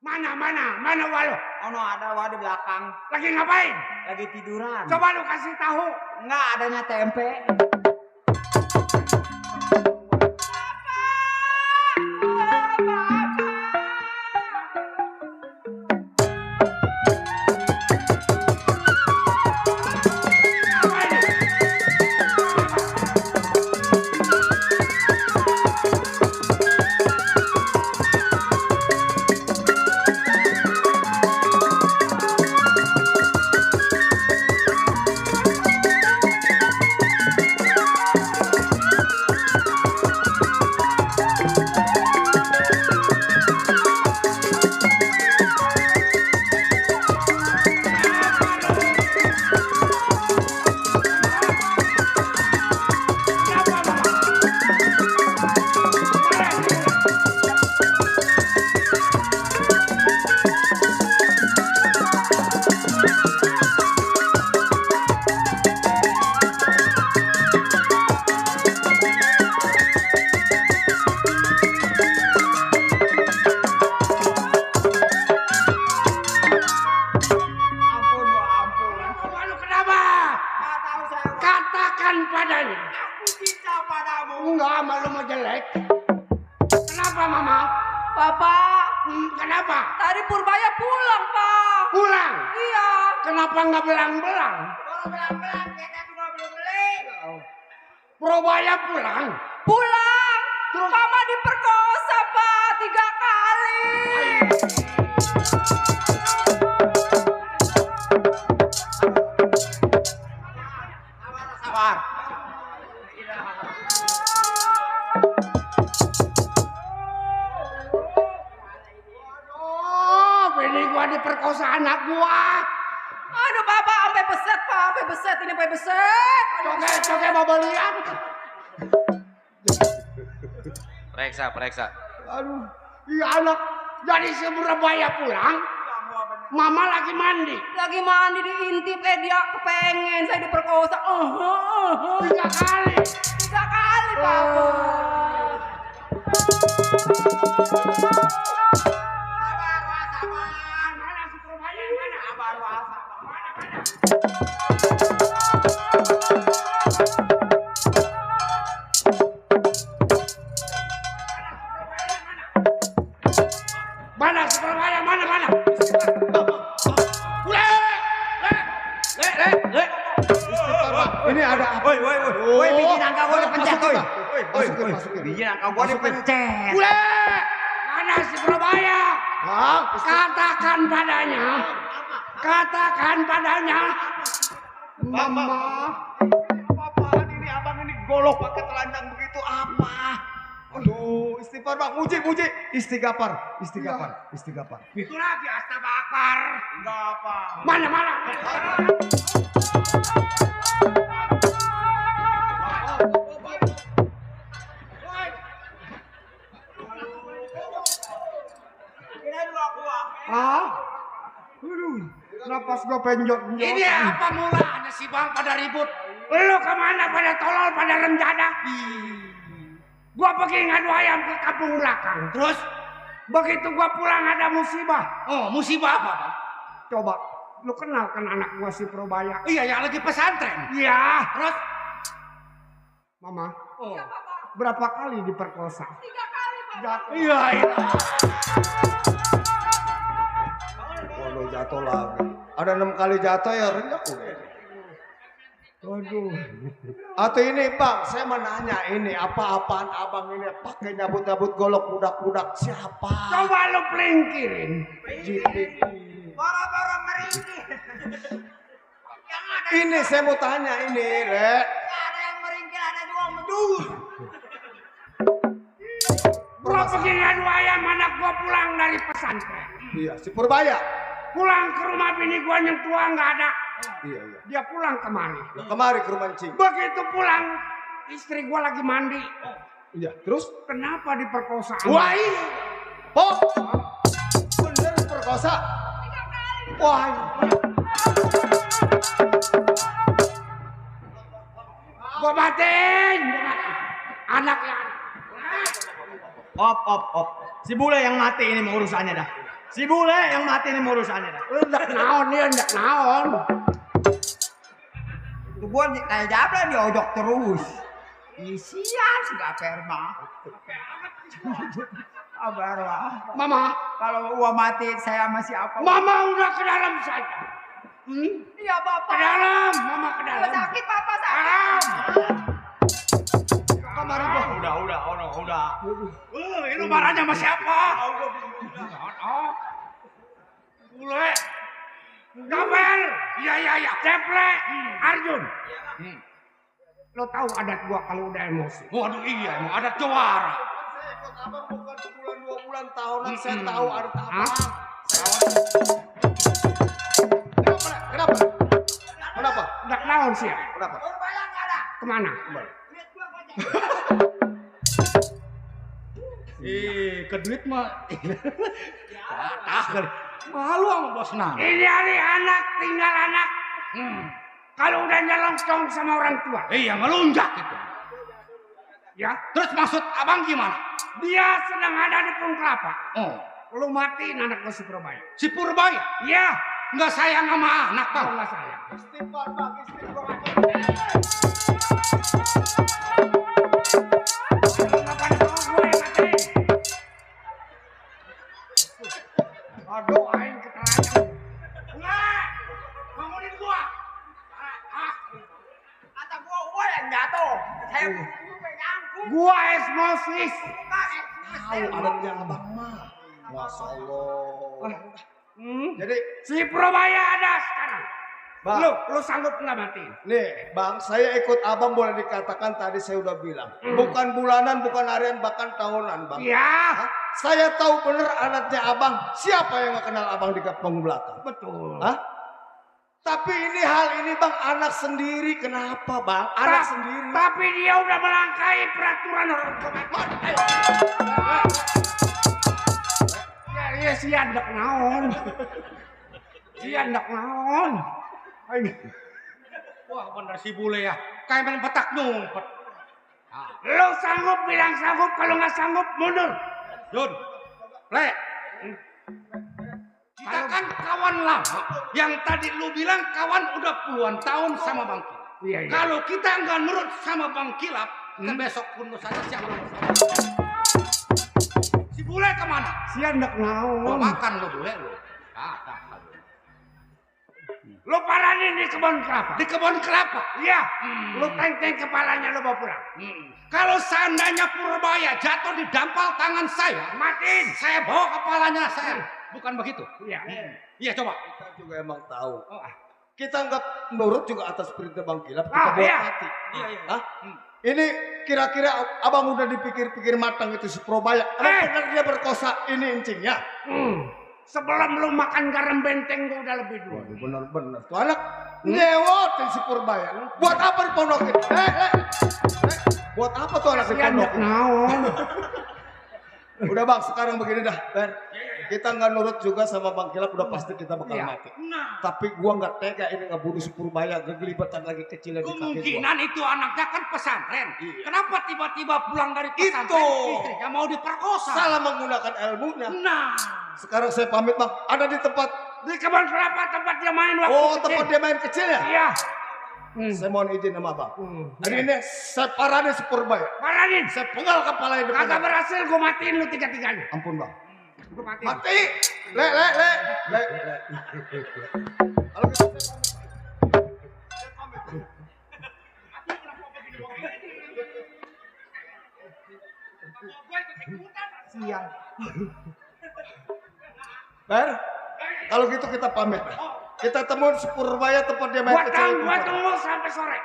Mana walu? Oh no, ada Wak di belakang. Lagi ngapain? Lagi tiduran. Coba lu kasih tahu. Enggak, adanya tempe. Pak. Kenapa? Tadi Purbaya pulang, Pak. Pulang? Iya. Kenapa nggak belang-belang? Kalau belang-belang kita juga belum beli. Purbaya pulang? Pulang. Terus? Mama diperkosa, Pak, 3 kali. Sabar. Oh, bini gua diperkosa anak gua. Aduh, Bapak, sampai beset, Pak. Sampai beset, ini sampai beset. Coke bawa lihat. Periksa. Aduh, iya anak. Jadi Surabaya pulang. Mama lagi mandi. Lagi mandi diintip, dia kepengen saya diperkosa. 3 kali. 3 kali, Papa. Mana si Surabaya mana? Mana Surabaya mana? Ini ada apa? Woi, biji nangka gua dipencet, woi. Masukin. Biji nangka gua dipencet. Bule, mana si Surabaya? Hah? Katakan padanya. Mama. Apaan ini abang ini golok pakai telanjang begitu apa? Aduh, istighfar Bang, muji. Istighfar. Itu lagi Akbar. Enggak apa. Mana? Ini dua gua. Ah? Aduh, napas gua penjot. Ini apa mulanya sih Bang pada ribut? Lu kemana pada tolol pada renjada? Gua pergi ngadu ayam ke kampung belakang. Terus begitu gua pulang ada musibah. Oh, musibah apa, Bang? Coba lu kenal kan anak gua si Probaya? Iya, yang lagi pesantren. Iya. Terus Mama, berapa kali diperkosa? 3 kali, Pak. Iya. Waduh, jatuh lagi. Ada 6 kali jatuh ya rendah udah. Waduh. Atau ini Bang, saya mau nanya ini apa-apaan abang ini pakai nyabut-nyabut golok budak-budak siapa? Coba lu pelingkirin. Boro-boro meringkih. Yang ada Ini saya mau tanya ini, Rek. ada yang meringkih, ada juga mendur. Gua pergi ngadu ayam anak gua pulang dari pesantren. Iya, si Purbaya. Pulang ke rumah bini gua yang tua nggak ada. Iya. Dia pulang kemari. Nah, kemari ke rumah Cing. Begitu pulang, istri gua lagi mandi. Iya, terus? Kenapa diperkosa? Wah, Pok. Bener perkosa. Wah. Gua matiin. Anaknya. Op. Si bule yang mati ini mau urusannya dah. Si bule yang mati ini mau urusannya dah. Ndak naon. Itu gua kayak jabla diojok terus. Isian enggak perma. Abar wah. Mama, Kalau gua mati saya masih apa? Mama udah ke dalam saja. Iya, Ke Bapak. dalam, Mama ke dalam. Sakit, Papa, sakit. Dalam. Kamar gua. Udah. Lu marahnya sama siapa? Bule. Kamel. Iya. Ceple. Arjun. Lo tahu adat gua kalau udah emosi. Waduh iya, emang ada juara. Saya ikut abang bukan sebulan 2 bulan tahunan saya tahu ada apa. Hah? Kenapa? Ndak naon sih ya? Kenapa? Kemana? Ke duit mah. Malu sama bos nang. Ini hari anak tinggal anak. Kalau udah nyelongcong sama orang tua. Iya ngelunjak itu. Ya. Terus maksud abang gimana? Dia sedang ada di pohon kelapa. Oh, Lu matiin anak gua si Purbaya. si Purbaya Iya. nggak sayang sama anak bang. Kalau nggak sayang. Istighfar Bang, istighfar. Kalau nggak pada mau gue yang matiin. Aduh, aing keterlaluan. Enggak. Bangunin gua. Kata gua yang jatuh. Saya pegang. Gua osmosis. Tahu adatnya abang mah. Masya Allah. Jadi Si Probaya ada sekarang. Bang, Lu sanggup nggak mati? nih bang, saya ikut abang boleh dikatakan tadi saya udah bilang. Bukan bulanan, bukan harian, bahkan tahunan bang. Iya. Hah? Saya tahu bener anaknya abang. Siapa yang nggak kenal abang di kampung belakang? Betul. Hah? Tapi ini hal ini bang, anak sendiri. Kenapa bang? Anak sendiri. Tapi dia udah melangkahi peraturan orang tua. Ya si andak naon. Si andak naon. Wah bener si bule ya. Kayak main petak nyumpet. Lu sanggup bilang sanggup, kalau nggak sanggup mundur. Jun, Le. Kita kan kawan lama. Yang tadi lu bilang kawan udah puluhan tahun sama Bang Kilap. Iya. Kalau kita nggak nurut sama Bang Kilap, ke besok pun saja siapa? Si bule kemana? Si andak Mau naon. makan lu bule lu. Lu paranin di kebun kelapa. Di kebun kelapa. Iya. Lu teng-teng kepalanya lu bawa pulang. Kalau seandainya Purbaya jatuh di dampal tangan saya, Matiin. saya bawa kepalanya saya. Bukan begitu? Iya. Iya coba. Kita juga emang tahu. Kita nggak nurut juga atas perintah Bang Kilap. Kita Ah, buat iya. mati. Iya, iya. Hah? Ini kira-kira abang udah dipikir-pikir matang itu si Probaya. Emang benar dia berkosa ini encingnya? Sebelum lu makan garam benteng gua udah lebih dulu. Waduh bener-bener. Tuh anak nyewotin si Purbaya. Buat apa dipondokin? Buat apa tuh anak Si andak dipondokin? naon. Udah bang, sekarang begini dah. Ben. Kita nggak nurut juga sama Bang Kilap, udah pasti kita bakal Iya. mati. Nah, Tapi gua nggak tega ini ngebunuh si Purbaya, kegelibetan lagi kecilnya di kaki gua. kemungkinan itu anaknya kan pesantren. Iya. Kenapa tiba-tiba pulang dari pesantren Itu. istrinya mau diperkosa? Salah menggunakan ilmunya. Nah, Sekarang saya pamit bang, ada di tempat. Di kebun kelapa tempat dia main waktu Oh kecil. tempat dia main kecil ya? Iya. Saya mohon izin sama bang. Hari ini saya paranin si Purbaya. Paranin. Saya penggal kepalanya depan. Kagak berhasil gua matiin lu tiga-tiganya. Ampun bang. Gua matiin. Mati. Le. Kalau gitu saya pamit. Sial. Ber, kalau gitu kita pamit. Kita temuin si Purbaya tempat dia main kecil. Gua tunggu sampai sore.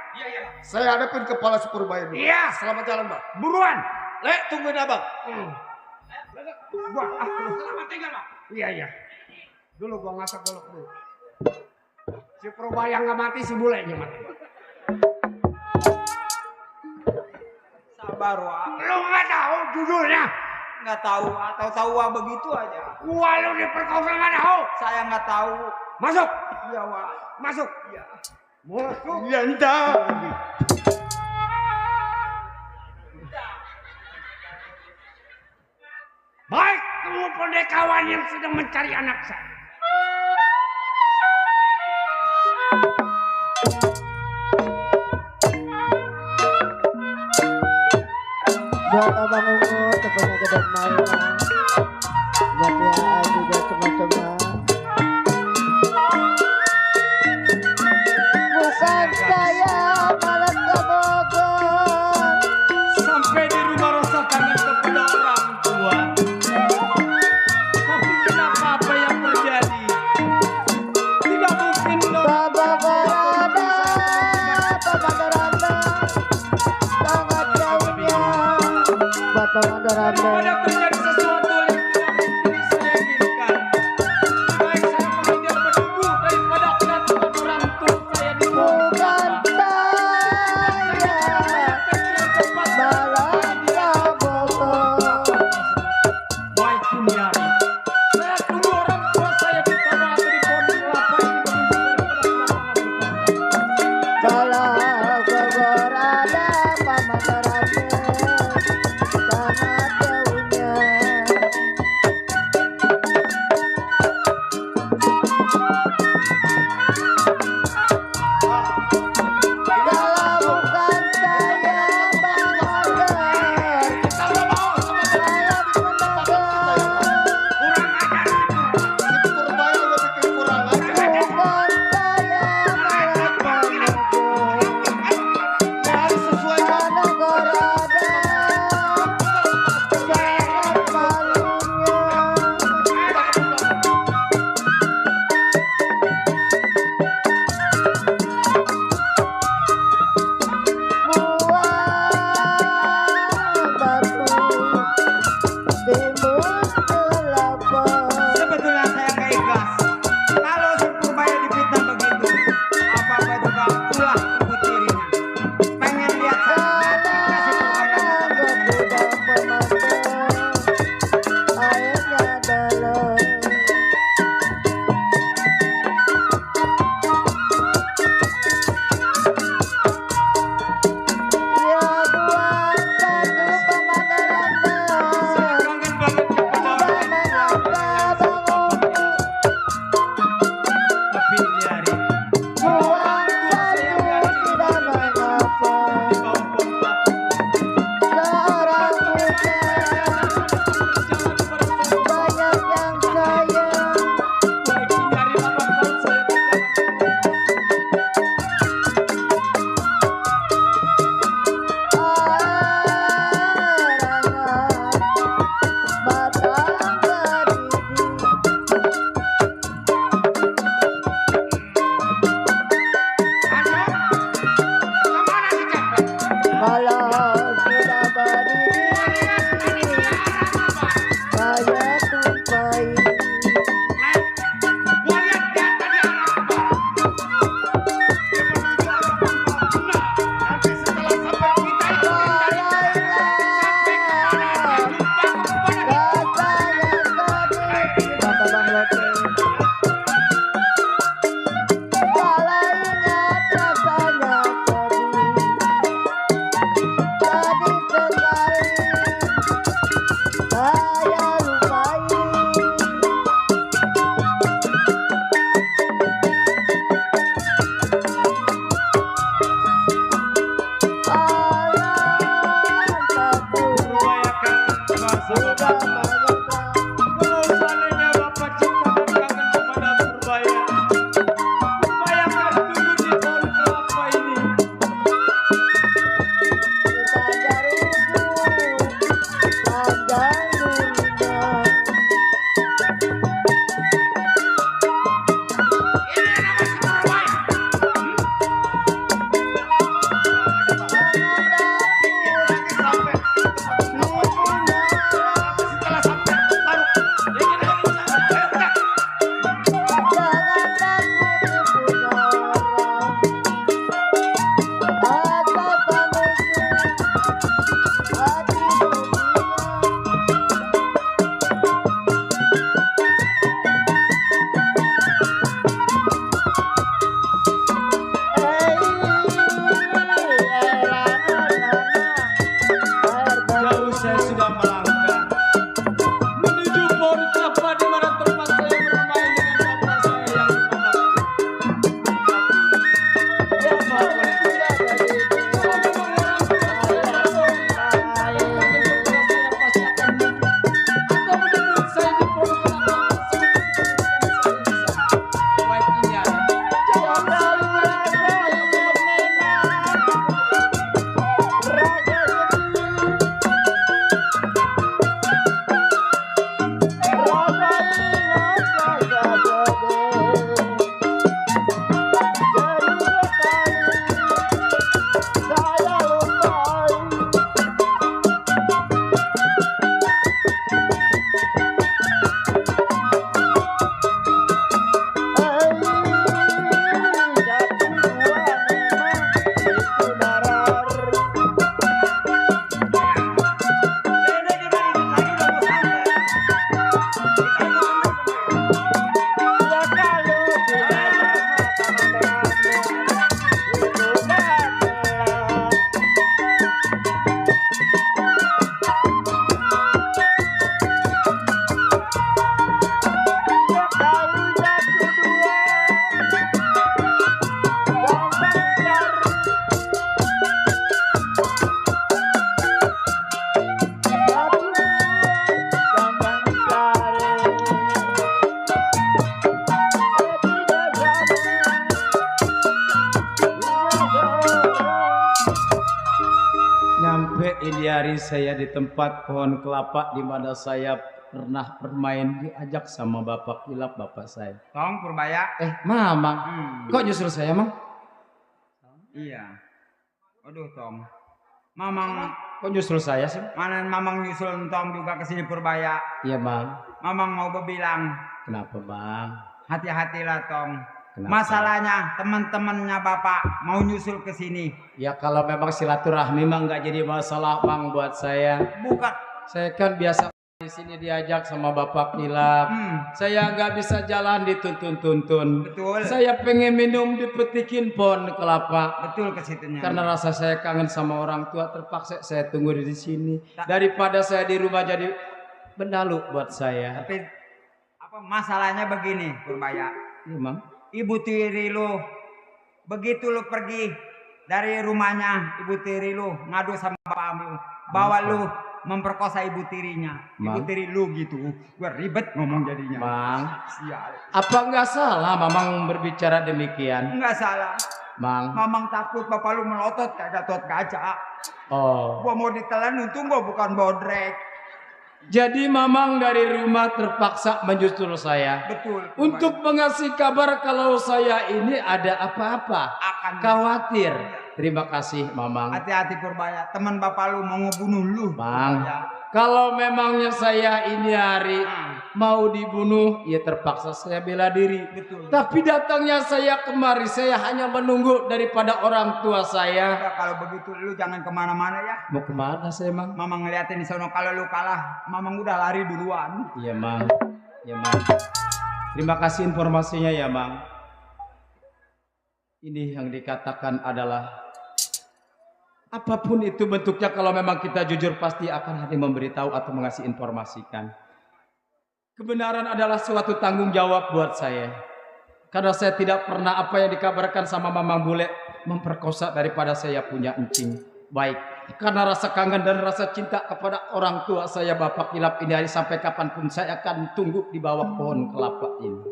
Saya hadapin kepala si Purbaya dulu. Iya. Selamat jalan bang. Buruan. Le, tungguin abang. Selamat tinggal, Bang. Iya. Dulu gua ngasak golok dulu. Si Probaya nggak mati, si bulenya mati. Sabar Wak. Lu nggak tahu judulnya? Nggak tahu atau tahu Wak begitu aja. Gua lu diperkosa nggak tahu. Saya nggak tahu. Masuk. Iya Wak. Masuk. Iya. Masuk. Iya entah. Baik, tunggu pendekawan yang sedang mencari anak saya. Buat abang ungu tepatnya ke mainan. Buat yang juga teman-teman. Bukan saya malam ke Bogor. sampai di rumah rasa kangen kepada orang tua. Tapi kenapa apa yang terjadi? Tidak mungkin dong. Baba Barada, Baba Doranda, sangat jauhnya. Buat Baba Doranda. Daripada terjadi sesuatu yang tidak mungkin saya hari saya di tempat pohon kelapa di mana saya pernah bermain diajak sama bapak kilap bapak saya. Tong Purbaya. Mamang, kok nyusul saya, Mang? Iya. Aduh, Tong. Mamang, Kok nyusul saya sih? mana Mamang nyusul Tong juga ke sini Purbaya. Iya, Bang. Mamang mau berbilang, Kenapa, Bang? hati-hatilah Tong. Kenapa? Masalahnya teman-temannya Bapak mau nyusul ke sini. Ya kalau memang silaturahmi mah nggak jadi masalah, Bang, buat saya. Bukan. Saya kan biasa di sini diajak sama bapak kilap. Saya nggak bisa jalan dituntun-tuntun. Betul. Saya pengen minum dipetikin pohon kelapa. Betul ke situnya. Karena rasa saya kangen sama orang tua, terpaksa saya tunggu di sini. Daripada saya di rumah jadi benalu buat saya. Tapi apa masalahnya begini, Purbaya. Iya, Mang. Ibu tiri lu, begitu lu pergi dari rumahnya, ibu tiri lu ngadu sama bapakmu, bawa lu memperkosa ibu tirinya. Ibu Mang. tiri lu gitu, gue ribet ngomong jadinya. Mang, Sial. apa nggak salah Mamang berbicara demikian? Enggak salah. Mang. Mamang takut bapak lu melotot kayak Gatot Kaca. Oh. Gua mau ditelan, untung gua bukan bodrek. Jadi Mamang dari rumah terpaksa menyusul saya. Betul. Untuk mengasih kabar kalau saya ini ada apa-apa. Akan Khawatir. Terima kasih Mamang. hati-hati Purbaya. Teman bapak lu mau ngebunuh lu. Bang, Purbaya. kalau memangnya saya ini hari mau dibunuh, ya terpaksa saya bela diri. Betul. Tapi datangnya saya kemari, saya hanya menunggu daripada orang tua saya. Udah, kalau begitu lu jangan kemana-mana ya. Mau kemana saya, Mang? Mamang ngeliatin di sono, kalau lu kalah, Mamang udah lari duluan. Iya, Mang. Ya, Mang. Terima kasih informasinya ya, Mang. Ini yang dikatakan adalah apapun itu bentuknya, kalau memang kita jujur pasti akan hati memberitahu atau mengasih informasikan. Kebenaran adalah suatu tanggung jawab buat saya. Karena saya tidak pernah apa yang dikabarkan sama Mamang Bule memperkosa daripada saya punya encing. Baik, karena rasa kangen dan rasa cinta kepada orang tua saya Bapak Kilap ini hari sampai kapanpun saya akan tunggu di bawah pohon kelapa ini.